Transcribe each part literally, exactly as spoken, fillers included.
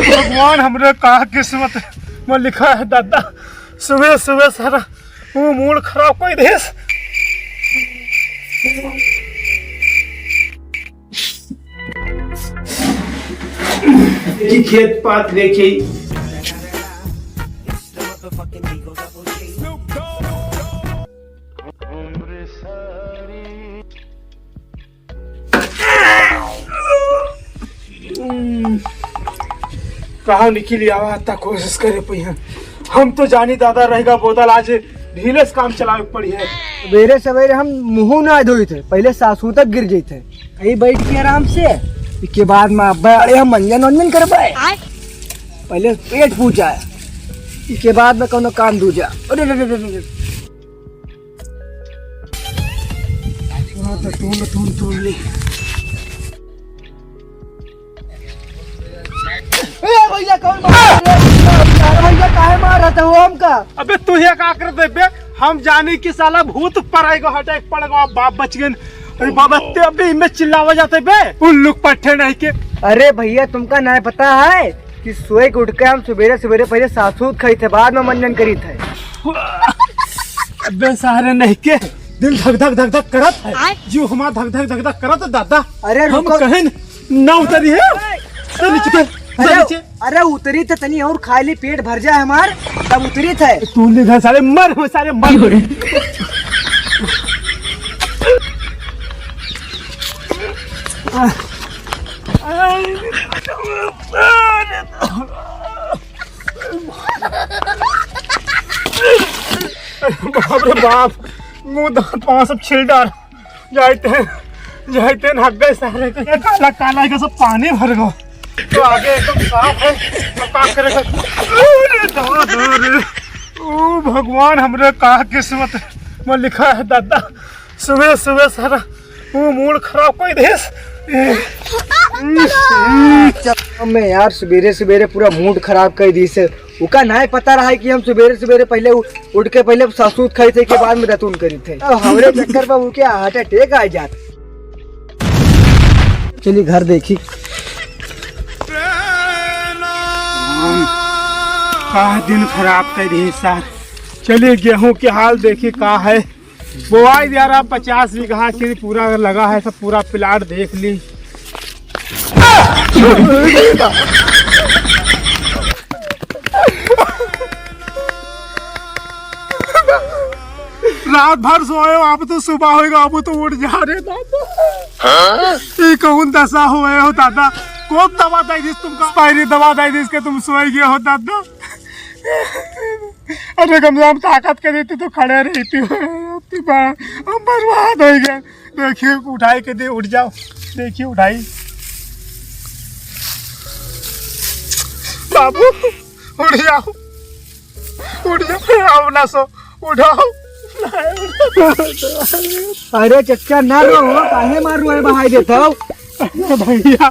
भगवान, हमरे का किस्मत में लिखा है दादा, सुबह सुबह सारा वो मूड खराब कर देस। देखी खेत पात देखी। कहाँ निकली आवा, ता कोशिश करे पइहन। हम तो जानी दादा रहेगा बोतल, आज ढीले से काम चलावे के पड़ी है। सवेरे सवेरे हम मुँह ना धोई थे, पहले सासू तक गिर जाई थे। यही बैठ के आराम से, इसके बाद में अब्बा अरे हम मंजन वंजन करबे। पहले पेट पूजा, इसके बाद में कोनो काम दूजा। अरे, अरे, अरे, अरे, अरे। हाँ, तो तूल, तूल, तूल ले। ए भैया, कौन मार रहा है? अरे भैया, काहे मार रहा था वो हमका? अबे तू ये का कर दे बे? हम जानी कि साला भूत पर आएगा, अटैक पड़ गया, बाप बच गए। अरे बाबा, ते अबे इनमें चिल्लावा जाते बे, उल्लू के पट्ठे नहीं के। अरे भैया, तुमका नहीं पता है कि सोए के उठ के हम सुबेरे सुबेरे पहले सासू खाई थे, बाद में मंजन करी थे। अबे सारे नहीं के, दिल धक धक धक धक करत है, आय। जीव हमार धक धक धक धक करत है दादा। अरे हम रुको। कहें ना उतरी है, तो नीचे कर, अरे, नीचे। अरे उतरी थे, तनी और खा ली, पेट भर जाए हमार, तब उतरी थे। तू ले घर सारे मर हो, सारे मर। बाप रे बाप, मुंह दांत पांव सब छिल डार। जाइते हैं, जाइते हैं, हग गए सारे के। ये काला काला है, सब पानी भर गो। तो आगे एकदम साफ है, तो का करेगा? अरे दादा रे, ओ भगवान, हमरे का किस्मत में लिखा है दादा। सुबह सुबह सारा वो मूड खराब कर देस। मैं यार सुबेरे सुबेरे पूरा मूड खराब कर दीस। उका नाय पता रहा है कि हम सुबेरे सुबेरे पहले उ-, उठ के पहले सासू खाई थे के बाद में दतून करी थे। अब हमरे चक्कर पर उनके हार्ट अटैक आ जात। चलिए घर देखी। का दिन खराब कर दिए सार। चलिए गेहूं के हाल देखी का है। बोआई दिया रहा पचास बीघा के पूरा लगा है, सब पूरा प्लाट देख ली। रात भर सोए, अब तो सुबह होएगा, अब तो उठ जा रे दादा। हाँ? ये कौन दशा हुए हो दादा? कौन दवा दे दिस तुमका? एक्सपायरी दवा दे दिस के तुम सोए गए हो दादा? अरे कम से कम ताकत के देती तो खड़े रहती हो। अब बर्बाद हो गया। देखिए उठाई के दे, उठ जाओ। देखिए उठाई। बाबू उठ जाओ, उठ जाओ, अब ना सो, उठाओ। अरे चच्चा ना रो, काहे मारू है बहाई देता हो? भैया,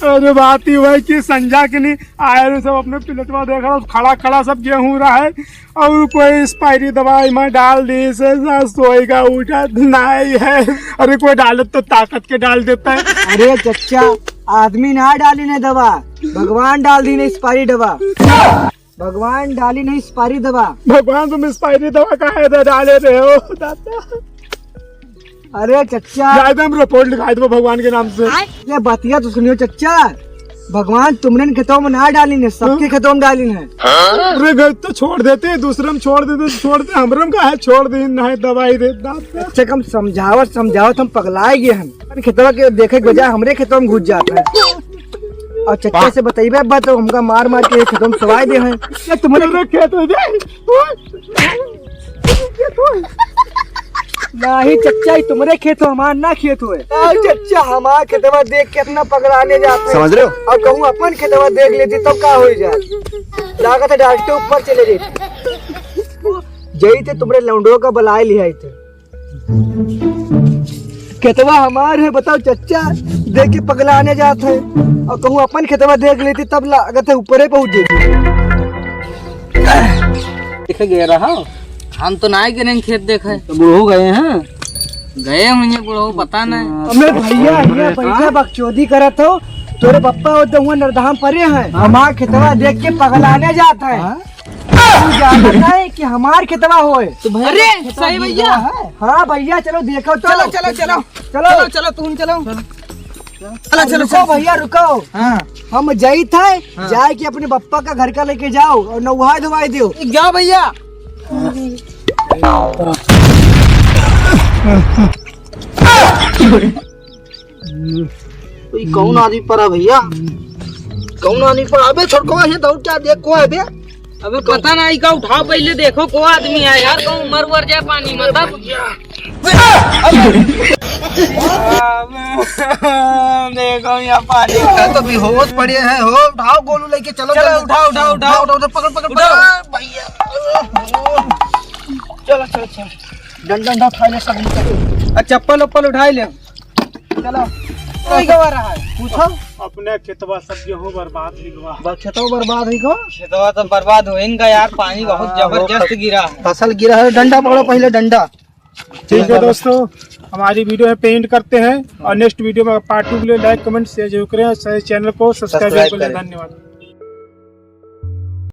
अरे बात ही हुआ कि संझा के नहीं आए रहे, सब अपने प्लेटवा देख रहा, खड़ा खड़ा सब गेहूं रहा है, और कोई एक्सपायरी दवाई में डाल दी से, सोएगा उठा नहीं है। अरे कोई डालत तो ताकत के डाल देता है। अरे चच्चा, आदमी ना डाली ने दवा, भगवान डाल दी ने एक्सपायरी दवा। भगवान डाली नहीं एक्सपायरी दवा। भगवान तुम एक्सपायरी दवा काहे दे डाले रहे हो दादा? अरे चच्चा। जाए तो हम रिपोर्ट लिखाए दो भगवान के नाम से। ये बतिया तो सुनियो चच्चा, भगवान तुमने खेतों में ना डाली ने, सबके हाँ? खेतों में डाली ने। अरे घर तो छोड़ देते, दूसरे में छोड़ देते, छोड़ दे, हमरे में काहे छोड़ दी, नहीं दवाई दे दादा। चच्चा कम समझावत समझावत हम पगलाए गए हैं। अरे खेतवा के देखे के बजाय हमरे खेतवा में घुस जात है। और चच्चा से बतइबे बा तो हमका मार मार के खेतवा में सवाई दे हैं। ये तुम्हारे तेरे खेत हो जाए। नहीं चच्चा, ये तुम्हारे खेत हो, हमार ना खेत होए। अरे चच्चा, हमार खेतवा देख के इतना पगलाने जाते हैं। समझ रहे हो? और कहूँ अपन खेतवा देख लेती तब का हो जाए। लागत है डॉक्टर ऊपर चले जाते। जई थे तुम्हारे लौंडो का बलाए लिया थे। खेतवा हमार है, बताओ चच्चा, देख के पगलाने जात है। और कहूँ अपन खेतवा देख लेती तब लागत है ऊपरे पहुँच जाती। देखे गए रहा, हम तो ना गए खेत देखे। तो बूढ़ो गए हैं। गए हुए बुढ़ऊ, पता नहीं। अबे भैया, ये भैया बकचोदी करत हो। तोरे पप्पा वो दहुआ नरदहा में परे हैं, हमार खेतवा देख के पगलाने जात है। हाँ? तू जानत है कि हमार खेतवा होए। तो भैया, अरे, खेतवा सही गिर भैया। गया है। हाँ भैया, चलो देखो तो। चलो, चलो, चलो। चलो। चलो, चलो, तुम चलो। चलो, चलो, रुको चलो। भैया, रुको। हाँ। हम जाइत है, हाँ। जाए के अपने पप्पा का घर का लेके जाओ और नहाए धोवाए दो। जाओ भैया। ई कौन आदमी पड़ा भैया? कौन आदमी पड़ा? अबे छोटकवा, ये दौड़ क्या देख को है बे? अबे पता ना, इका उठाओ पहले, देखो को आदमी है यार, को मर वर जाए पानी में तब। देखो यहाँ पानी। ये तो बेहोश पड़े हैं हो, उठाओ गोलू लेके चलो चलो, जल्दी। उठाओ, उठाओ, उठाओ। उठाओ, उठाओ, पकड़, पकड़, उठाओ। पकड़, भैया। चलो, चलो, चलो। डंडा, डंडा उठा ले सब नीचे। आ, चप्पल उप्पल उठाई ले। चलो। कोई गवा रहा है, पूछो। अपने खेतवा सब गेहूं बर्बाद हुई गवा। बस खेतवा बर्बाद हुई गवा। खेतवा तो बर्बाद हो इनका यार, पानी बहुत हाँ, जबरदस्त गिरा है। फसल गिरा है, डंडा पकड़ो पहले, डंडा। ठीक है दोस्तों, हमारी वीडियो यहाँ पे एंड करते हैं और नेक्स्ट वीडियो में पार्ट टू के लिए लाइक, कमेंट, शेयर जरूर करें और चैनल को सब्सक्राइब जरूर करें। धन्यवाद।